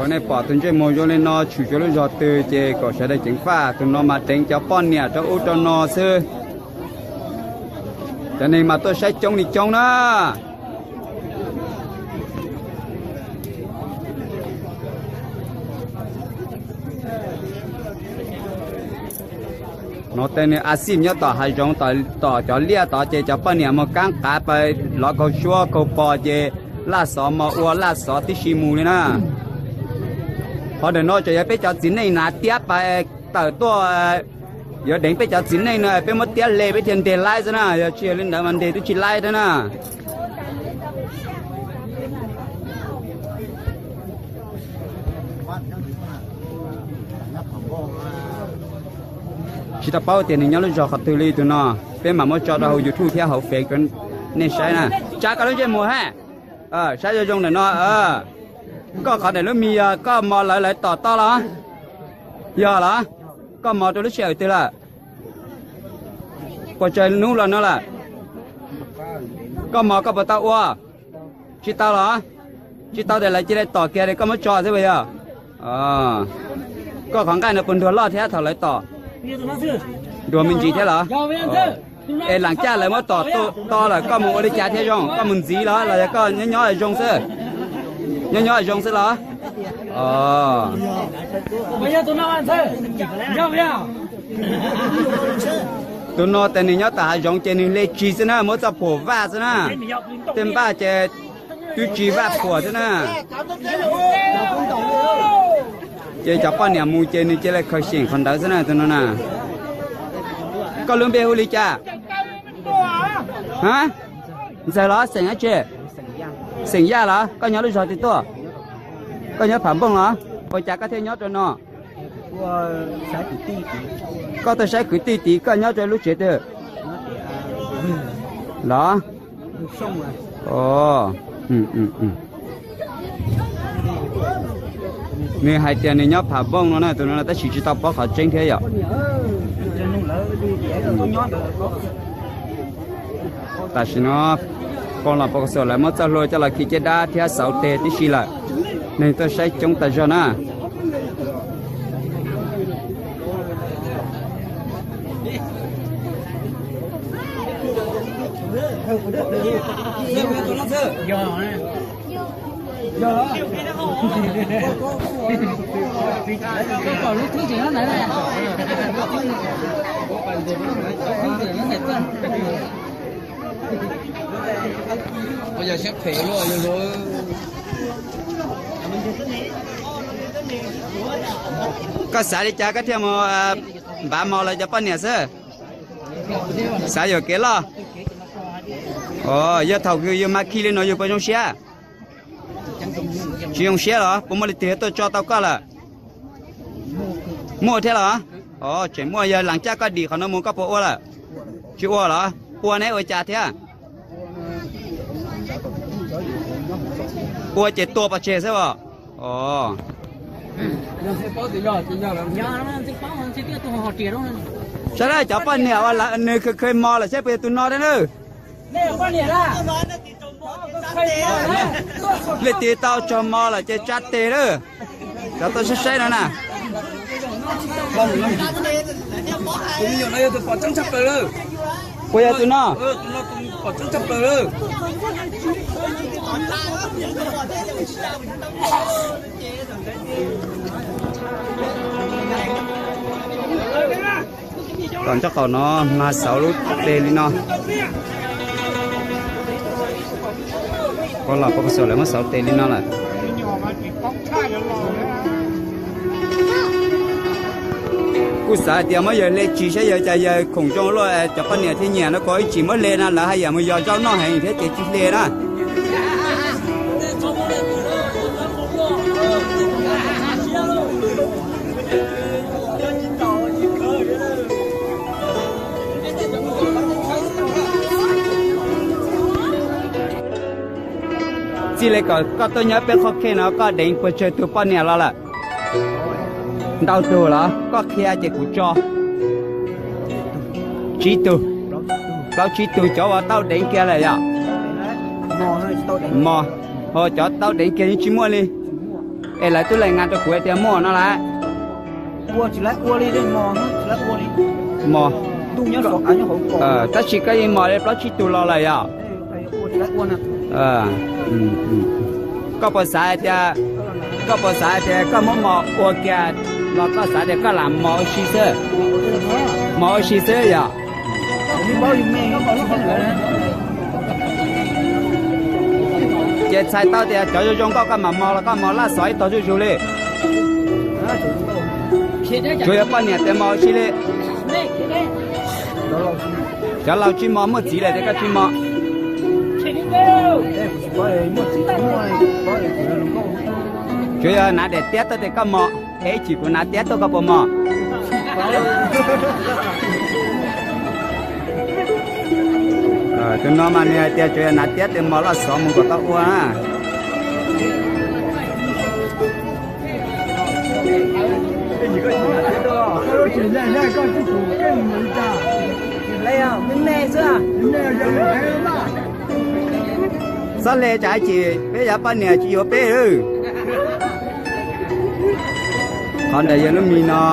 Nej pom tus ntsej muag zoo li no tshwm rau lub zog twg ces kom sawv daws ceev faj, tus no mas deev cov poj niam rau ub rau no xwb. Cov neeg mas tuaj saib coob li coob na. No tej nws a xij nyob tom hav zoov, tom cov liaj tod ces cov poj niam mus kaab qav pais lov kaug suab kaug pos ces laj xov mos ua laj xov tib si mus li na. Qhov ntawm no tseem yog peb cov txiv neej hnav tiab pais tawm tuaj, yuav deev peb cov txiv neej no peb muab tiab hle peb thiaj ntes laib xwb na, yog tsis yog li ntawd mas ntes twb tsis laib thiab na. Tsis tau paub tias nws nyob lub zog qhov twg li tus no, peb mam muab tso rau hauv YouTube thiab hauv Face rau nej saib na. Tsa koj lub ntsej muag hab, saib zoo zoo ntawm no. Koj qhov ntawm lub mis yog koj mos lawv lawv tom toj los? Yog los? Koj mos rau lub sij hawm twg lawm? Puas tsawg hnub los no lawm? Koj mos koj puas tau ua? Tsis tau los? Tsis tau ces lawv cia li tom kiag es koj muab tso xwb puas yog? Koj qhov nqaij no puas ntuag loj thiab thaum lawv tom? Ntuag me ntsis thiab los? Es lam caj lawv muab tom to lawm koj mus ua li cas thiaj zoo? Koj mus ntxiv los los yog koj nyob nyob zoo xwb? Nyob nyob zoo xwb los? Tus no tes nws nyob tom hav zoov ces nws hle tsis xwb na, muab txoj phuam vaj xwb na. Tej npaj ces twb tsis vaj phuam xwb na. Ces cov poj niam mus ces nws cia li khaws xyeem qhov ntawd xwb na tus no na. Koj lub npe hu li cas? Ntxawg los xeem dab tsi? Xeem Yaj los? Koj nyob lub zog twg tuaj? Koj nyob Phav Npooj los? Ua cas koj thiaj nyob rau no? Koj tuaj saib kwv tij tid, koj nyob rau lub tsev twg los? Nws hais tias nws nyob Phav Npooj no na tus no tab sis tsis tau paub qhov tseeb thiab yom. Tam sim no pog los pog xuas lawv muab txoj hlua coj los khi caj dab thiab xauv tes tib si lawm, neeg tuaj saib coob tas zog na. Koj xav li cas koj thiaj mus npav mos lawv cov poj niam xwb? Xav yuam kev loj. Yog thaum yus mas khi li no yus puas zoo siab? Tsis zoo siab los? Puas muaj leej twg tuaj tso tau koj lawm? Muaj thiab los? Tseem muaj, yog lam caj koj dim qhov no mus koj puas ua lawm? Tsis ua los? Ua ne ua cas thiab? Ua ces tua pov tseg xwb os. Saib na, cov poj niam uas nws khaws khaws mos lawm saib puas yog tus no thiab na. Leej twg tau tsog mos lawm ces tsa tes lawm. Cov tuaj saib saib no na. Puas yog tus no? Tom ntej qaum no mas xauv lub tes li no. Pog los pog xuas lawv muab xauv tes li no lawm. Kuj xav hais tias muab yawg hle tsis saib yawg cas yawg khoom zoo luaj cov poj niam thiaj nyiam no, kuv ib tsis muab hle na, lawv haj yam mus yos zaub noj heev thiab ces tsis hle na. Txij li kom koj tuaj nyob peb qhov khej no koj deev puas tsawg tug poj niam los lawm? Ntau tug los? Koj qhia ces kuv tso. Tsib tug, plaub tsib tug cov uas tau deev kiag lawm yom? Mos, ho cov tau deev kiag yeej tsis muaj li. Es lawv twb lees ngas rau kuv hais tias muaj no lawm. Mos, tab sis koj yeej mos li plaub tsib tug los lawm yog? Koj puas xav hais tias, koj puas xav hais tias koj muab mos ua kiag los koj xav tias koj lam mos ua si xwb? Mos ua si xwb yog? Ces txhais tau tias cov zoo zoo nkauj koj mam mos los koj mos laj xov ib tog zuj zus li. Tsuas yog poj niam tias mos ua si li. Cov laus tsis mos, muaj txiv lawm tias koj tsis mos. Tsuas yog hnav daim tiab tuaj tias koj mos, es ib chim kuv hnav tiab tuaj koj puas mos? Tus no mas nws hais tias tsuas yog hnav tiab tias mos laj xov mus kom tau ua. Txhob le tsam ib chim peb cov poj niam tsis yuav peb. Qhov ntawd yog lub mis no.